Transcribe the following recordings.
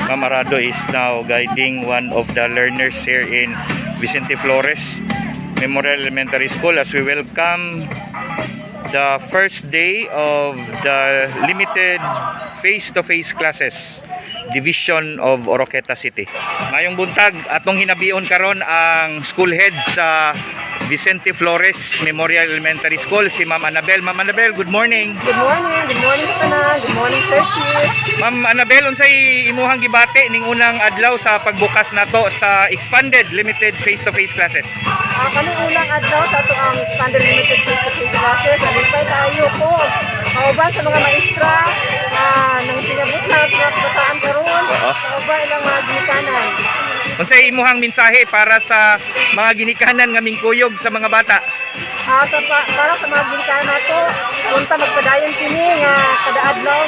Ma'am Arado is now guiding one of the learners here in Vicente Flores Memorial Elementary School as we welcome the first day of the limited face-to-face classes, Division of Oroquieta City. Maayong buntag, atong hinabion karon ang school head sa Vicente Flores Memorial Elementary School, si Ma'am Annabel. Ma'am Annabel, good morning. Good morning. Good morning sa tanan. Good morning, Sir Chief. Ma'am Annabel, unsay imuhang gibati ning unang adlaw sa pagbukas nato sa expanded limited face-to-face classes? Kaning unang adlaw sa atoang expanded limited face-to-face classes, nalipay kaayo ko. Kauban sa mga maestra nang sinabot na at mga kabataan karon, kauban ilang mga ginikanan. Unsay imuhang mensahe para sa mga ginikanan nga mingkuyog sa mga bata? Para sa mga ginikanan nato, unta magpadayon kini nga kada adlaw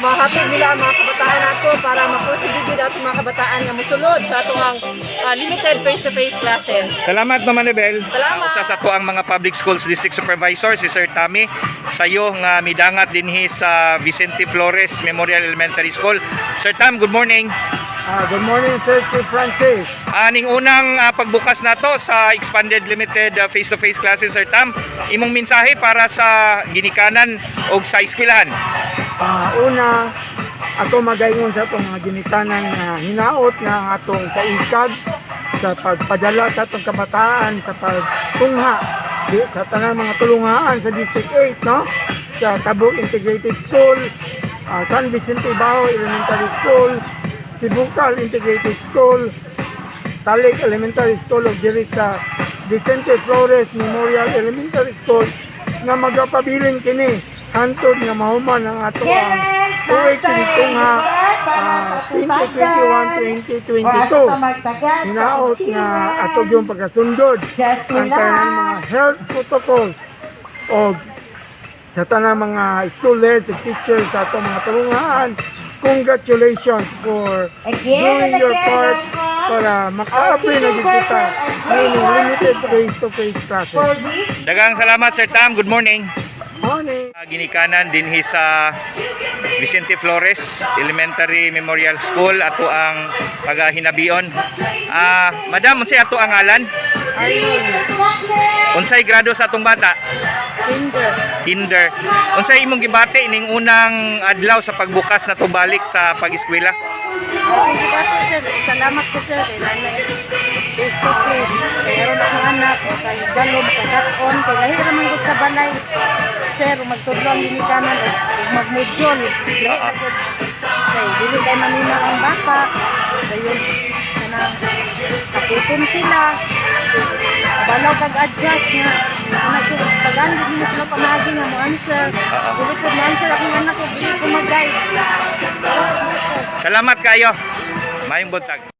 mahatod nila ang mga kabataan nato para maproceed gid ato mga kabataan nga mosulod sa atong limited face-to-face classes. Salamat, Ma'am Annabel. Salamat. Usa sa atoang mga public schools district supervisor, si Sir Tommy, sayo nga midangat dinhi sa Vicente Flores Memorial Elementary School. Sir Tam, good morning. Good morning, Sir Chief Francis. Aning unang pagbukas nato sa expanded limited face-to-face classes, Sir Tam, imong mensahe para sa ginikanan og sa eskwelahan? Una, ako magaingon sa atong mga ginikanan nga hinaot nga ang atong kaikag sa pagpadala sa atong kabataan sa pagtungha sa tanang mga tulungaan sa District 8, no? Sa Tabuk Integrated School, San Vicente Bajo Elementary School, Sibucal Integrated School, Talik Elementary School ug diri sa Vicente Flores Memorial Elementary School nga magapabilin kini hantod nga mahuman ang ato ang tuig tinitungha 2021-2022. Hinaot nga ato yung pagkasundod ang tanang mga health protocols o sa tanang mga school heads and teachers sa atong mga tulungaan. Congratulations for Again doing and your again, part welcome para makaabri na gid kita ngayong limited face-to-face classes. for this Daghang salamat, Sir Tam. Good morning. Morning! Ginikanan dinhi sa Vicente Flores Elementary Memorial School ato ang pagahinabion. Madam, unsay ato ang ngalan? Unsay grado sa atong bata? Kinder. Kinder. Unsay imong gibati ning unang adlaw sa pagbukas na balik sa pag-eskwela? Akong gibati, sir, salamat ko, sir, kay nanay face to face. Kay aron akong anak, kay galom, kay kat-on, kay lahi ra man gud sa balay. Sir, magtudlo ang ginikanan og magmodule. Lahi ra gud. Kay dili kay maminaw ang bata. Dayon kanang kaputom sila. Balaw kag adjust nga anak ko tagaan gid nimo sila pamaagi nga mo answer. Dili ko mo-answer akong anak ko, dili ko mag-guide. Salamat kayo. Maayong buntag.